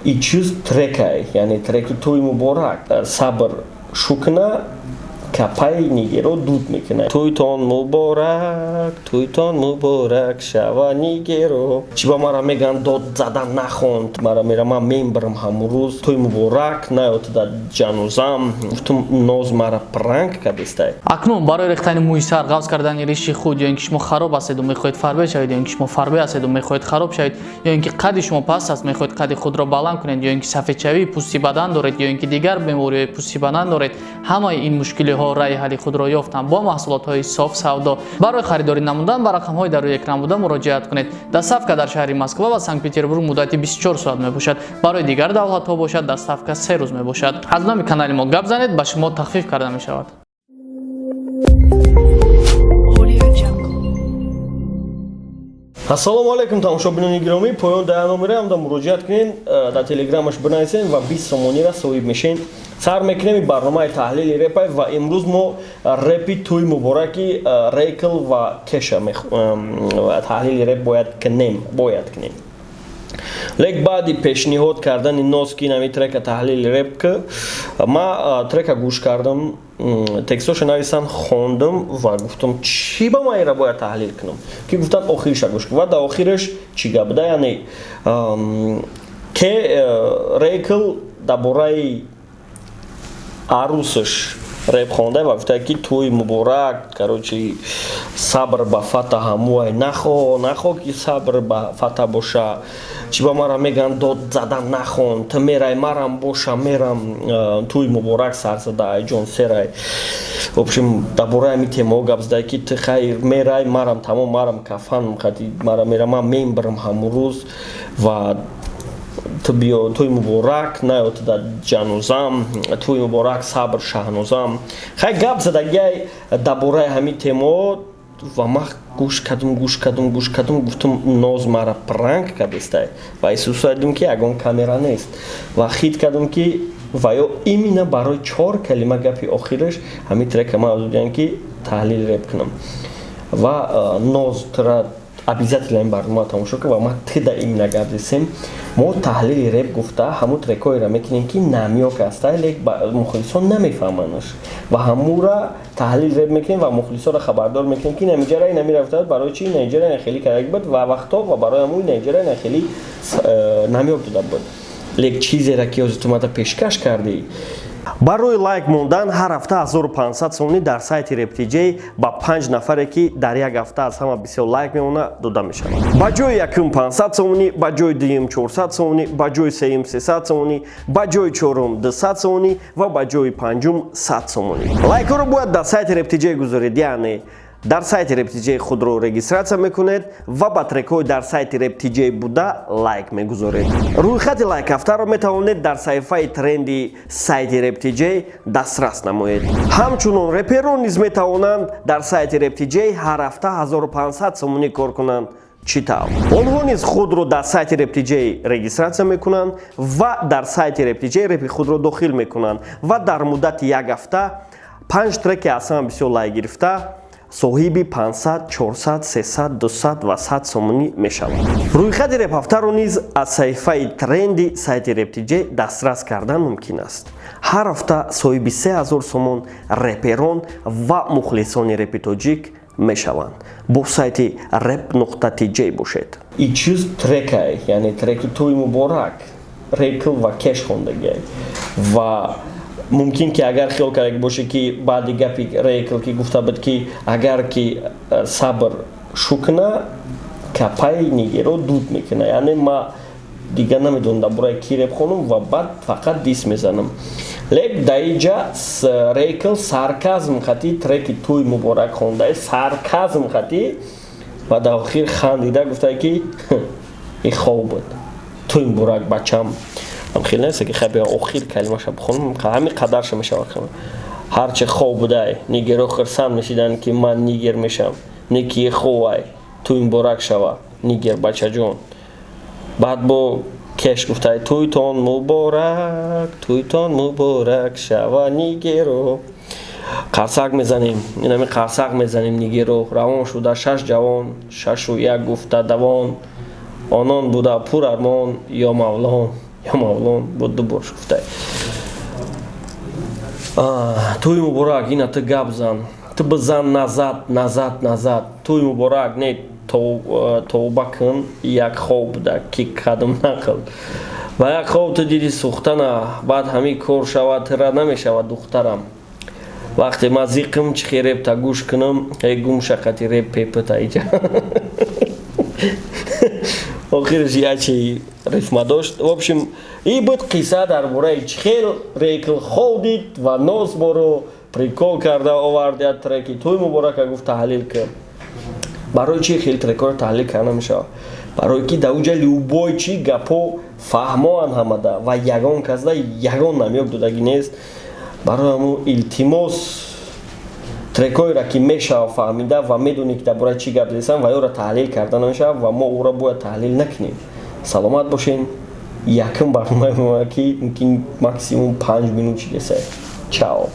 И чиз трекай, яъне треки «Тӯи муборак», сабр шукна, капаи нигеро дуд мекунад. Тӯйтон муборак, тӯйтон муборак шава, нигеро. Чӣ ба мара меган, дод задан нахонд, мара мера, ман мембарам ҳамун рӯз. Тӯи муборак наётада ҷанозам. Гуфтум, ноз мара пранк кардестай. Акнун барои рехтани мӯи сар, ғафз кардани риши худ, ё ин ки шумо хароб ҳастеду мехоҳед фарбе шавед, ё ин ки шумо фарбе ҳастеду мехоҳед хароб шавед, ё ин ки қадди шумо паст аст, мехоҳед қадди худро баланд кунед, ё ин ки сафедшавии пӯсти бадан доред, ё ин ки дигар бемориҳои пӯсти бадан доред, ҳамаи ин мушкилиҳо раҳи ҳалли худро ёфтанд бо маҳсулотҳои Соф Савдо. Барои харидорӣ намудан ба рақамҳои дар рӯи экран буда муроҷиат кунед. Доставка дар шаҳри Москва ва Санкт Петербург муддати 24 соат мебошад. Барои дигар давлатҳо бошад, доставка 3 рӯз мебошад. Аз номи канали мо гап занед, ба шумо тахфиф карда мешавад. Audio Jungle. Ассалому алайкум, тамошобинони гиромӣ! Поён дар номераам да муроҷиат кунед, дар телеграмаш бинависен ва 20 сомонира соҳиб мешен. Сар мекунем барномаи таҳлили репай ва имрӯз мо репи «Тӯи мубораки» Рейкл ва Кеша таҳлили реп бояд кунем. Лек баъди пешниҳод кардани ноз, ки инами трека таҳлили реп ки, ма трека гӯш кардам, текстоша нависан, хондам ва гуфтам, чӣ ба ман ира бояд таҳлил кунам, ки гуфтанд, охириша гӯш кун. Ва дар охираш чӣ гап буда? Яъне ке Рейкл дар бораи арӯсаш реп хонда ва гуфта, ки тӯи муборак, короче, сабр ба фата ҳамуай, нахо нахо ки сабр ба фата боша. Чӣ ба мара меган, дод задан нахон, ту мерай, марам боша мерам, тӯи муборак сар зада айҷон серай. В общем, дар бораи ҳамин темаҳо гап зада, ки ту хайр мерай, марам тамом, марам кафан қати мара мера, ман мембарам ҳамун рӯз ва ту биё. Тӯи муборак наётада ҷанозам, тӯи муборак сабр шаҳнозам. Хай, гап задагиай дар бораи ҳамин темаҳо. Ва ман гӯш кардам, гӯш кардам, гӯш кардам, гуфтам, ноз мара пранк кардестай ва эҳсос кардам, ки ягон камера нест, ва хит кардам, ки ва ё именно барои чор калима гапи охираш ҳамин трека ман озудиям, ки таҳлил реп кунам. Ва ноз тура обязательно ин барнома тамошо кун ва ман тида именно гап зисем. Мо таҳлили реп гуфта ҳамун трекҳоеро мекунем, ки намёк аста, лек мухлисон намефаҳманаш, ва ҳамура таҳлил реп мекунем ва мухлисонро хабардор мекунем, ки инамиҷара инамира гуфта, барои чи инаиҷара ина хеле кардаги буд ва вақто ва барои ҳамун инаиҷара ина хеле намёк дода буд. Лек чизеро, ки ҳозир ту мада пешкаш кардӣ. Барои лайк мондан ҳар ҳафта 1500 сомонӣ дар сайти Рептиҷей ба панҷ нафаре, ки дар як ҳафта аз ҳама бисёр лайк мемонад, дода мешавад. Ба ҷои якум 500 сомонӣ, ба ҷои дуюм 400 сомонӣ, ба ҷои сеюм 300 сомонӣ, ба ҷои чорум 200 сомонӣ ва ба ҷои панҷум 100 сомонӣ. Лайкҳоро бояд дар сайти Рептиҷей гузоред, яъне дар сайти Рептиҷей худро регистрация мекунед ва ба трекҳои дар сайти Рептиҷей буда лайк мегузоред. Рӯйхати лайкҳафтаро метавонед дар саҳифаи тренди сайти Рептиҷей дастрас намоед. Ҳамчунон реперон низ метавонанд дар сайти Рептиҷей ҳар ҳафта 1500 сомонӣ кор кунанд. Чӣ тавр? Онҳо низ худро дар сайти Рептиҷей регистрация мекунанд ва дар сайти Рептиҷей репи худро дохил мекунанд ва дар муддати як ҳафта панҷ треки аз ҳама бисёр лайк гирифта соҳиби 500, 400, 300, 200 ва 100 сомонӣ мешавад. Рӯйхати репҳафтаро низ аз саҳифаи тренди сайти Рептиҷей дастрас кардан мумкин аст. Ҳар ҳафта соҳиби 3000 сомон реперон ва мухлисони репи тоҷик мешаванд. Бо сайти rep.tj бошед. И чиз трекай, яъне треки «Тӯи муборак» Рекл ва Кеш хондагиай. Ва мумкин ки агар хиёл кардаги боше, ки баъди гапи Рейкл, ки гуфта буд, ки агар ки сабр шукна, капаи нигеро дуд мекуна, яъне ма дигар намедонам дар бораи ки реп хонум ва баъд фақат дис мезанам. Лек даиҷа Рейкл сарказм хати треки «Тӯи муборак» хонда, сарказм хати, ва дар охир хандида гуфта, ки и хоб буд, тӯи муборак, бачам. Хеле нест, ки хай охир калимаша бихонам, ҳамин қадарша мешавад. Ҳарчи хоб будай, нигеро хирсанд мешиданд, ки ман нигер мешам, неки ховай, тӯи муборак шава, нигер бачаҷон. Баъд бо Кеш гуфтай: «Тӯйтон муборак, тӯйтон муборак шава, нигеро». Қарсак мезанем, инами қарсак мезанем. Нигеро равон шуда шаш ҷавон, шашу як гуфта давон, онон буда пур армон, ё мавлон. Ё Мавлон бо ду бор гуфтай. Тӯй муборак, ина ту гап зан, ту бизан назад, назад, назад. Тӯй муборак, не, тавба кун. Як хоб буда, ки кадм нақл ба як хоб ту диди сӯхтана, баъд ҳамин кор шавад, тира намешавад. Духтарам, вақте ман зиқм чихе репта гӯш кунам, э гум шақати реп пепта иҷа. Охираш ячи рифма дошт. В общем, и буд қисса дар бораи чихел Рекл хоб дид ва нос боро прикол карда овард. Як треки «Тӯй муборака» гуфт, таҳлил кун. Барои чи хел трекҳоро таҳлил карда намешавад? Барое ки дар уҷа любой чи гапҳо фаҳмоанд ҳамада ва ягон касда ягон намёк додагӣ нест. Барои ҳамун, илтимос, трекҳоеро, ки мешава фаҳмида ва медонӣ, ки дар бораи чӣ гап зедасан, ва ёро таҳлил карда намешавад ва мо ӯро бояд таҳлил накунем. Саломат бошен. Якум барномаи мо, ки мумкин максимум 5 минут чидеса. Чао.